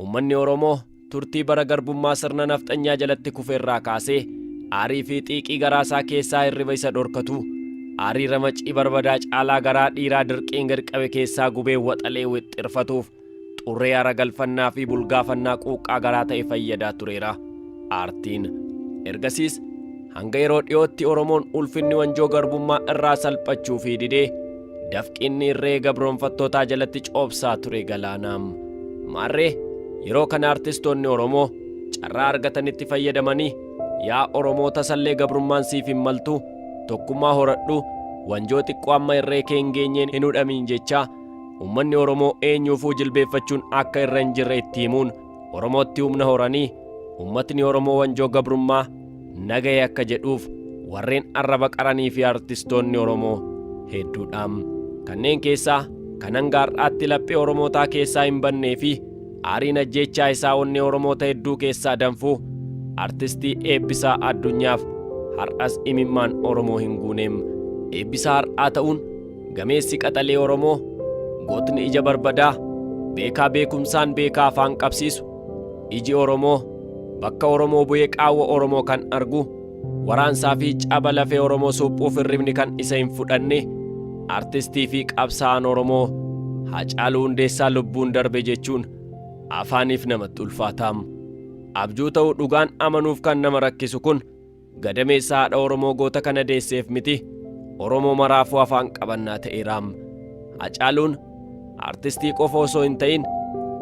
Ummanni Oromoo turtii bara garbummaa sirna nafxanyaa jalatti kufe irraa kaasee aarii fi xiiqii garaa isaa keessaa hirriba isa dhorkatu, aarii ramacii barbadaa caalaa garaa dhiiraa dirqiin gad qabe keessaa gubee waxalee wixxirfatuuf xurree aara galfannaa fi bulgaafannaa quuqqaa garaa ta'e fayyadaa tureera. Aartiin. Ergasiis hanga yeroo dhiyootti Oromoon ulfinni wanjoo garbummaa irraa salphachuufii didee dafqi inni irree gabroonfattootaa jalatti coobsaa ture galaanaam. Maarree yeroo kana artistoonni Oromoo carraa argatanitti fayyadamanii yaa Oromoo tasallee gabrummaan siif hin maltu, tokkummaa horadhu, wanjoo xiqqoo amma irree kee hin geenyeen hin hudhamiin jechaa ummanni Oromoo eenyuufuu jilbeeffachuun akka irra hin jirre itti himuun Oromootti humna horanii ummatni Oromoo wanjoo gabrummaa nagaye akka jedhuuf warreen arraba qaranii fi artistoonni Oromoo hedduudha. Kanneen keessaa kan hanga har'aatti laphee Oromootaa keessaa hin bannee fi aariin ajjeechaa isaa onnee Oromoota hedduu keessaa danfuu artistii Eebbisaa Addunyaaf har'as imimmaan Oromoo hin guuneem. Eebbisaa har'aa ta'uun gameessi qaxalee Oromoo, gootni ija barbadaa, beekaa beekumsaan beekaa afaan qabsiisu, iji Oromoo, bakka Oromoo bu'ee qaawwa Oromoo kan argu, waraansaa fi caba lafee Oromoo suphuuf hirribni kan isa hin fudhanne, artistii fi qabsaa'aan Oromoo Haacaaluu Hundeessaa lubbuun darbe jechuun afaaniif namatti ulfaataam. Abjuu ta'uu dhugaan amanuuf kan nama rakkisu kun Gadameessa haadha Oromoo goota kana deesseef miti, Oromoo maraafuu afaan qabannaa ta'eeraam. Hacaaluun artistii qofa osoo hin ta'in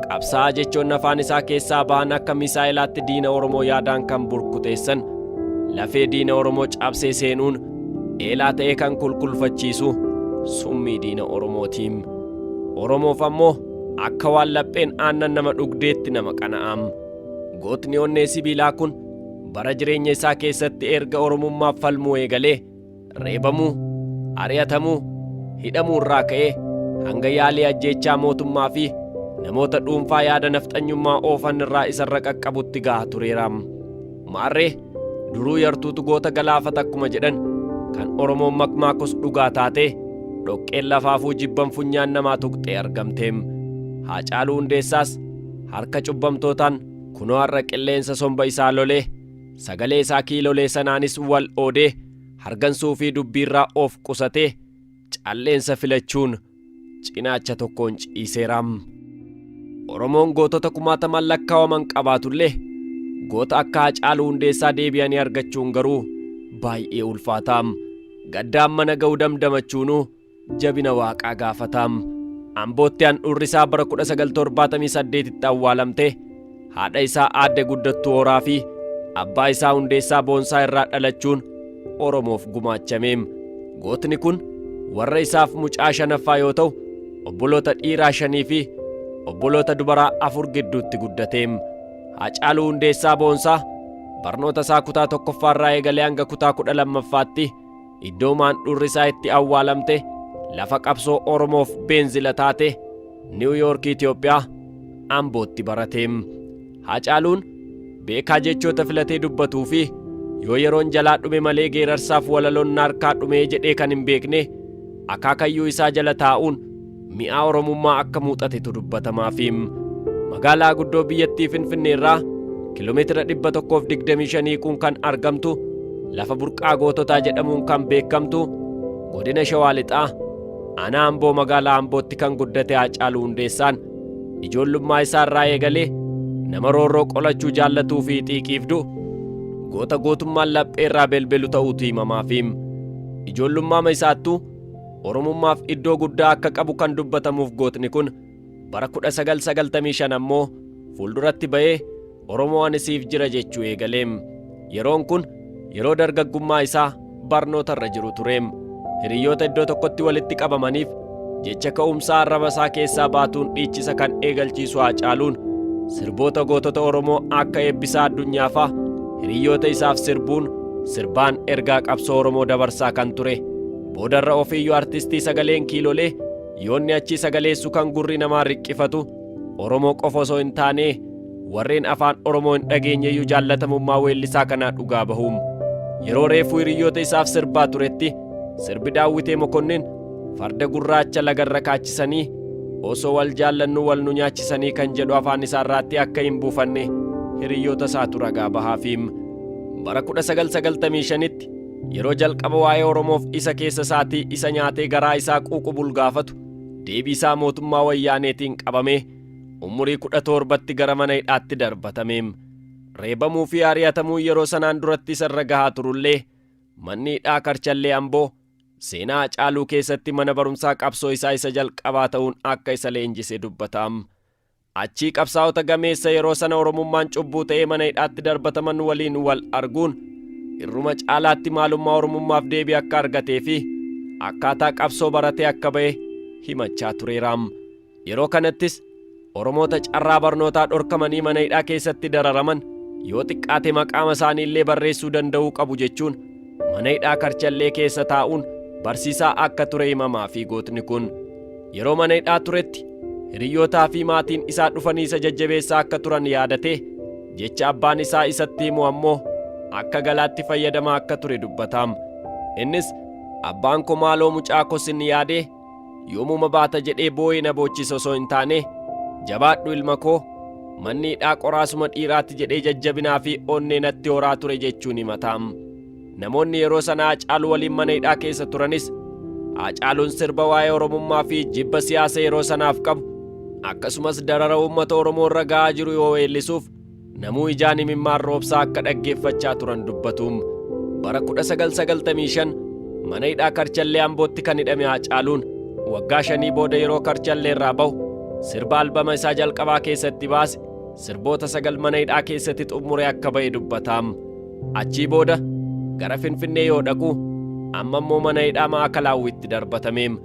qabsaa'aa jechoonni afaan isaa keessaa bahan akka misaa'ilaatti diina Oromoo yaadaan kan burkuteessan, lafee diina Oromoo cabsee seenuun eelaa ta'ee kan kulkulfachiisu summii diina Oromootiim. Oromoof ammoo akka waan lapheen aannan nama dhugdeetti nama qana'aam. Gootni onnee sibiilaa kun bara jireenya isaa keessatti erga Oromummaaf falmuu eegalee reebamuu, ari'atamuu, hidhamuu irraa ka'ee hanga yaalii ajjeechaa mootummaa fi namoota dhuunfaa yaada nafxanyummaa oofan irraa isarra qaqqabutti gahaa tureera. Maarree duruu yartuutu goota galaafata akkuma jedhan kan Oromoon makmaakus dhugaa taatee dhoqqeen lafaafuu jibban funyaan namaa tuqxee argamteem. Haacaaluu Hundeessaas harka cubbamtootaan Kunoo har'a qilleensa somba isaa lolee, sagalee isaa kiilolee sanaanis wal oodee, hargansuu fi dubbiirraa of qusatee, calleensa filachuun cinaacha tokkoon ciiseera. Oromoon gootota kumaatamaan lakkaawaman qabaatullee, goota akka Hacaaluu Hundeessaa deebi'anii argachuun garuu baay'ee ulfaata. Gadda ammana ga'u damdamachuunuu jabina Waaqaa gaafata. Ambootti handhuurri isaa bara 1978tti awwaalamte haadha isaa Aadde Guddattuu Horaa fi abbaa isaa Hundeessaa Boonsaa irraa dhalachuun Oromoof gumaachame. Gootni kun warra isaaf mucaa shanaffaa yoo ta'u, obboloota dhiiraa shanii fi obboloota dubaraa afur gidduutti guddate. Haacaaluu Hundeessaa Boonsaa barnoota isaa kutaa tokkoffaa irraa eegalee hanga kutaa 12ffaatti Iddoo maandhurri isaa itti awwaalamte lafa qabsoo Oromoof beenzila taate Niw Yoork Itoophiyaa Ambootti barate. Haacaaluun beekaa jechoota filatee dubbatuu fi yoo yeroon jalaa dhume malee geerarsaaf walaloon naarkaa dhumee jedhee kan hin beekne akaakayyuu isaa jala taa'uun mi'aa Oromummaa akka muuxatetu dubbatamaafi. Magaalaa guddoo biyyattii Finfinneerraa kiiloomeetira 125 hiiquun kan argamtu lafa burqaa goototaa jedhamuun kan beekamtu godina Shawaa Lixaa aanaa Amboo magaalaa Ambootti kan guddate Haacaaluu Hundeessaan ijoollummaa isaa irraa eegalee nama roorroo qolachuu jaallatuu fi xiiqiif du'u goota gootummaan lapheerraa belbelu ta'uutu himamaafi. Ijoollummaama isaattuu Oromummaaf iddoo guddaa akka qabu kan dubbatamuuf gootni kun bara 1995 ammoo fuulduratti ba'ee Oromoo ani siif jira jechuu eegaleem. Yeroon kun yeroo dargaggummaa isaa barnoota irra jiru tureem. Hiriyyoota iddoo tokkotti walitti qabamaniif jecha ka'umsaa arraba isaa keessaa baatuun dhiichisa kan eegalchiisu Haacaaluun sirboota gootota Oromoo akka Eebbisaa Addunyaafaa hiriyyoota isaaf sirbuun sirbaan ergaa qabsoo Oromoo dabarsaa kan ture. Boodarra ofiiyyuu artistii sagaleen kiilolee yoonni achii sagaleessu kan gurri namaa riqqifatu Oromoo qofa osoo hin taane warreen afaan Oromoo hin dhageenyeyyuu jaallatamummaa weellisaa kanaa dhugaa bahuum. Yeroo reefuu hiriyyoota isaaf sirbaa turetti sirbi Daawwitee Mokonnin farda gurraacha lagarra kaachisanii Osoo wal jaallannuu wal nu nyaachisanii kan jedhu afaan isaarraatti akka hin buufanne hiriyyoota isaatu ragaa bahaafiim. Bara 1995tti yeroo jalqaba waa'ee Oromoof isa keessa isaatii isa nyaatee garaa isaa quuqu bulgaafatu deebii isaa mootummaa Wayyaaneetiin qabamee umurii 17tti gara mana hidhaatti darbatameem. Reebamuu fi ari'atamuu yeroo sanaan duratti isarra gahaa turullee manni hidhaa Karchallee Amboo seenaa Hacaaluu keessatti mana barumsaa qabsoo isaa isa jalqabaa ta'uun akka isa leenjise dubbataam. Achii qabsaa'ota gameessa yeroo sana Oromummaan cubbuu ta'ee mana hidhaatti darbataman waliin wal arguun irruma caalaatti maalummaa Oromummaaf deebii akka argatee fi akkaataa qabsoo baratee akka ba'e himachaa tureeraam. Yeroo kanattis Oromoota carraa barnootaa dhorkamanii mana hidhaa keessatti dararaman yoo xiqqaate maqaama isaanii illee barreessuu danda'uu qabu jechuun mana hidhaa Karchallee keessa taa'uun barsiisaa akka ture himamaa fi gootni kun yeroo mana hidhaa turetti hiriyyootaa fi maatiin isaa dhufanii isa jajjabeessaa akka turan yaadatee jecha abbaan isaa isatti himu ammoo akka galaatti fayyadamaa akka ture dubbataam. Innis abbaan koo maaloo mucaa koo sin yaadee yoomuma baata jedhee boo'ee na boochise osoo hin taane jabaadhu ilma koo manni hidhaa qoraasuma dhiiraatti jedhee jajjabinaa fi onnee natti horaa ture jechuun himataam. Namoonni yeroo sana Haacaaluu waliin mana hidhaa keessa turanis Haacaaluun sirba waa'ee Oromummaa fi jibba siyaasa yeroo sanaaf qabu akkasumas darara uummata Oromoo irra gahaa jiru yoo weellisuuf namuu ijaan imimmaan roobsaa akka dhaggeeffachaa turan dubbatuum. Bara 1995 mana hidhaa Karchallee Ambootti kan hidhame Haacaaluun waggaa 5 booda yeroo Karchallee irraa bahu sirba albama isaa jalqabaa keessatti baase sirboota 9 mana hidhaa keessatti xumuree akka ba'e dubbataam. Achii booda gara Finfinnee yoo dhaqu amma immoo mana hidhaa Maakalaawwitti darbatameem.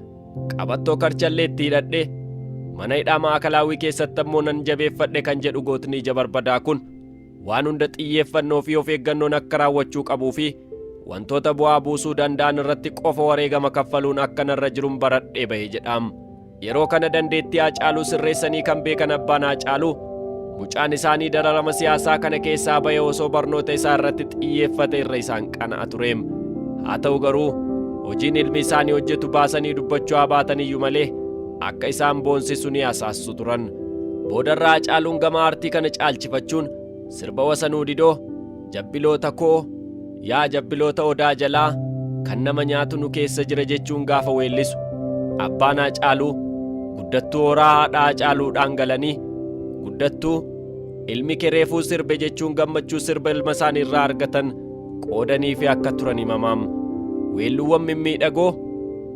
Qabattoo Karchalleetti hidhadhe mana hidhaa Maakalaawwii keessatti ammoo nan jabeeffadhe kan jedhu gootni ija barbadaa kun waan hunda xiyyeeffannoo fi of eeggannoon akka raawwachuu qabuu fi wantoota bu'aa buusuu danda'an irratti qofa wareegama kaffaluun akka narra jiruun baradhee bahe jedhaam. Yeroo kana dandeettii Haacaaluu sirreessanii kan beekan abbaan Haacaaluu mucaan isaanii dararama siyaasaa kana keessaa bahe osoo barnoota isaa irratti xiyyeeffate irra isaan qana'a tureem. Haa ta'u garuu hojiin ilmi isaanii hojjetu baasanii dubbachuu haa baataniyyuu malee akka isaan boonsisu ni asaassu turan. Boodarraa Haacaaluun gama aartii kana caalchifachuun sirba Wasanuu Didoo, jabbiloota koo, yaa jabbiloota odaa jalaa kan nama nyaatu nu keessa jira jechuun gaafa weellisu abbaan Haacaaluu guddattuu horaa haadha Haacaaluudhaan galanii guddattuu ilmi kee reefuu sirbe jechuun gammachuu sirba ilma isaanii irraa argatan qoodanii fi akka turan himamaam. Weelluuwwan mimmiidhagoo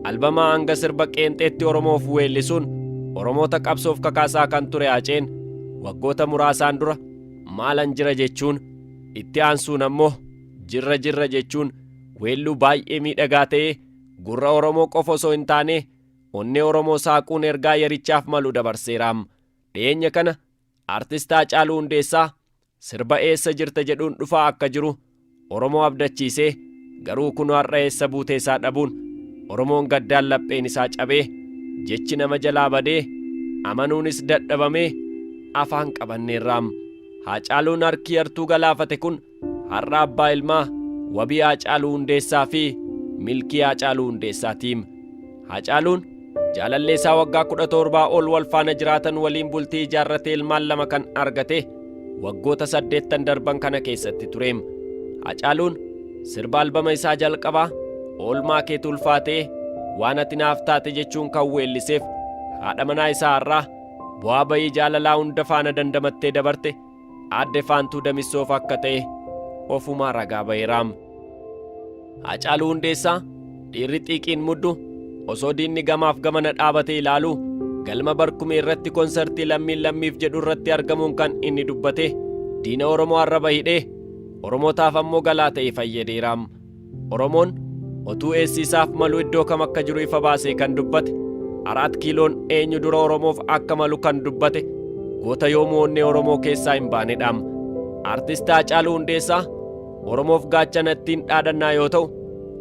albamaa hanga sirba qeenxeetti Oromoof weellisuun Oromoota qabsoof kakaasaa kan ture Haaceen waggoota muraasaan dura maalan jira jechuun itti aansuun ammoo jirra jirra jechuun weelluu baay'ee miidhagaa ta'ee gurra Oromoo qofa osoo hin taane onnee Oromoo saaquun ergaa yerichaaf malu dabarseeraam. Dhiyeenya kana Artist Haacaaluu Hundeessaa sirba eessa jirta jedhuun dhufaa akka jiru Oromoo abdachiisee garuu kun har'a eessa buutee isaa dhabuun Oromoon gaddaan lapheen isaa cabee jechi nama jalaa badee amanuunis dadhabamee afaan qabanneerraam. Haacaaluun harki yartuu galaafate kun har'a abbaa ilmaa Wabii Haacaaluu Hundeessaa fi Milkii Haacaaluu Hundeessaatiim. Haacaaluun jaalallee isaa waggaa 17 ol wal faana jiraatan waliin bultii ijaarratee ilmaan 2 kan argate waggoota 8 darban kana keessatti tureem. Haacaaluun sirba albama isaa jalqabaa oolmaa keetu ulfaatee waan ati naaf taate jechuun kan weelliseef haadha manaa isaa har'aa bu'aa bayii jaalalaa hunda faana dandamattee dabarte aadde Faantuu Damissoof akka ta'e ofumaa ragaa baheeraam. Haacaaluu Hundeessaa dhiirri xiiqiin muddu osoo diinni gamaaf gamana dhaabatee ilaalu galma barkumee irratti konsartii lammiin lammiif jedhu irratti argamuun kan inni dubbate diina Oromoo arraba hidhee Oromootaaf ammoo galaa ta'e fayyadeeraam. Oromoon otuu eessi isaaf malu iddoo kam akka jiru ifa baasee kan dubbate Araat Kiiloon eenyu dura Oromoof akka malu kan dubbate goota yoomuu onnee Oromoo keessaa hin baanedhaam. Artist Haacaaluu Hundeessaa Oromoof gaachana ittiin dhaadannaa yoo ta'u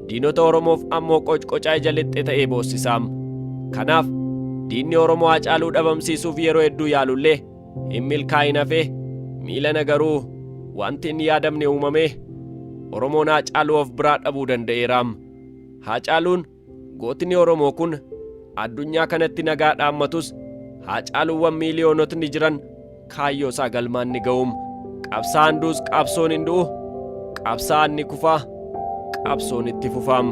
diinota Oromoof ammoo qocqocaa ija lixxe ta'ee boossisaam. Kanaaf diinni Oromoo Haacaaluu dhabamsiisuuf yeroo hedduu yaalullee hin milkaa'in hafee miilana garuu wanti hin yaadamne uumamee Oromoon Haacaaluu of biraa dhabuu danda'eeraam. Haacaaluun gootni Oromoo kun addunyaa kanatti nagaa dhaammatus Haacaaluuwwan miiliyoonotni jiran kaayyoo isaa galmaan ni ga'uum. Qabsaa'aan du'us qabsoon hin du'u. Qabsaa'aan ni kufa. Qabsoon itti fufaam.